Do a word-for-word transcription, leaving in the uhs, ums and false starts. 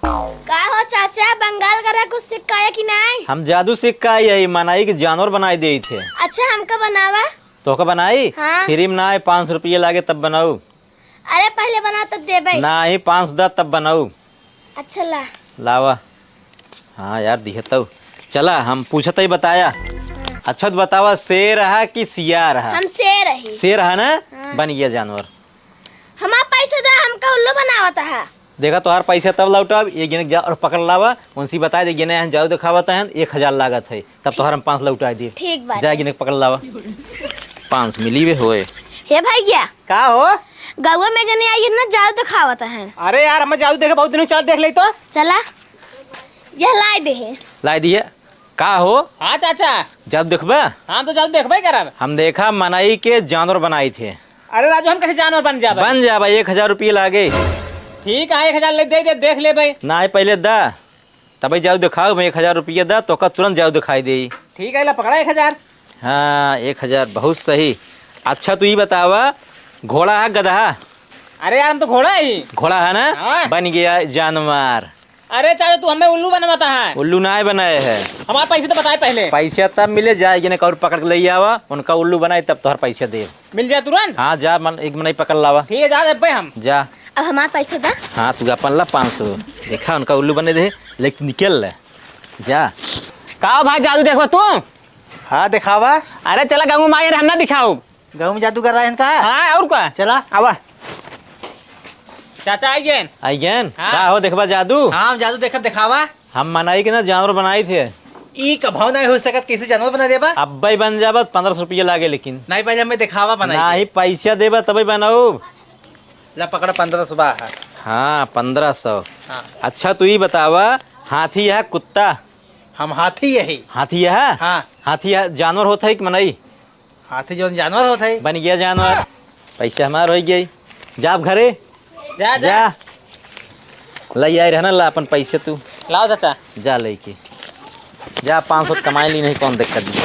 का हो चाचा, बंगाल गरा कुछ सीख के आया कि नाहीं? हम जादू सीख के आई है, मनई के जानवर बनाई देई थे। अच्छा, हमका बनावा। तोहका बनाई? हाँ। फ्री में ना है, पाँच सौ रुपया लागे तब बनाऊ। अरे, पहिले बना तब देबै। नाहीं, पाँच सौ दा तब बनाऊ। अच्छा, ला। लावा। हाँ यार, दिहे तौ। चला, हम पूछत ही बताया। हाँ। अच्छा, तू बतावा, शेर रहा कि सियार रहा? हम शेर रही। शेर रहा ना? हाँ। बन गया जानवर। हमार पैसा दा, हमका उल्लू बनावत है। देखा, तोहार पैसा तब लौटाब, एक जने जा और पकड़ लावा, उनसे बताए दे, जने यहाँ जादू दिखावत हैं, एक हजार लागत है, तब तोहार हम पाँच लौटाए दिए। ठीक बा। जा, एक जने पकड़ लावा। पाँच मिली वे होए। हे भैया। का हो? गौवा में जने आई ना, जादू दिखावत हैं। अरे यार, हमें जादू देखे बहुत दिन हो, चल देख ले तो। चला, यह लाए दे है। लाए दिए। का हो? हाँ चाचा। जादू देखबा? हाँ, तो जादू देखबे करब। हम देखा मनई के जानवर बनाई थे। अरे राजू, हम कैसे जानवर बन जाबे? बन जाबा, एक हजार रुपये लागे। ठीक है, एक हजार ले दे दे, देख ले भाई। ना, पहले दा, तबे जादू दिखाओ, मैं एक हजार रुपये दा, तोका तुरंत जादू दिखाई दे। ठीक है, ला पकड़ा एक हजार। हाँ, एक हजार, बहुत सही। अच्छा, तू ई बतावा, घोड़ा है गदहा? अरे यार, हम तो घोड़ा ही। घोड़ा है ना? हाँ। बन गया जानवर। अरे चाचा, तू हमें उल्लू बनवाता है। उल्लू ना बनाए है। हमारे पैसे तो बताए पहले। पैसा तब मिले, जाए जने और पकड़ के ले आवा, उनका उल्लू बनाए, तब तोहर पैसा दे। मिल जाए तुरंत? हाँ, जा, मन, एक मनई पकड़ लावा। ठीक है, जा देबे हम। जा। अब हमार पैसा दा। हाँ, तू अपन ला पाँच सौ। देखा, उनका उल्लू बने दे, लेकिन तू निकल ले। जा। का भाई, जादू देखबा तू? हाँ, देखावा। अरे चला, गाँव में आए, हम ना दिखाओ। गाँव में जादू कर रहा है इनका? हाँ, और का? चला। आवा। चाचा, आई गेन। आई गेन? हाँ। का हो, देखबा जादू? हाँ, हम जादू देखब, देखावा। हम मनई के ना जानवर बनाई थे। ई कभौ नहीं हो सकत, कैसे जानवर बना देबा? अब्बे बन जाबा, पन्द्रह सौ रुपया लागे लेकिन। नहीं, पहले हमें देखावा बनाई के। नहीं, पैसा देबा तबे बनाऊ। ला पकड़, पन्द्रह सौ बा है। हाँ, पन्द्रह सौ। हाँ। अच्छा, तू ई बतावा, हाथी है कुत्ता? हम हाथी यही। हाथी है? हाँ। हाथी है, जानवर होता है कि मनई? हाथी जौन जानवर होत है। बन गया जानवर, पैसा हमार होइ गया। जा अब घरे। जा, जा। जा। लइ आए रहना, ला अपन पैसे तू। लाओ चाचा। जा लेके। जा, पाँच सौ कमाए ली, नहीं कौन दिक्कत दी।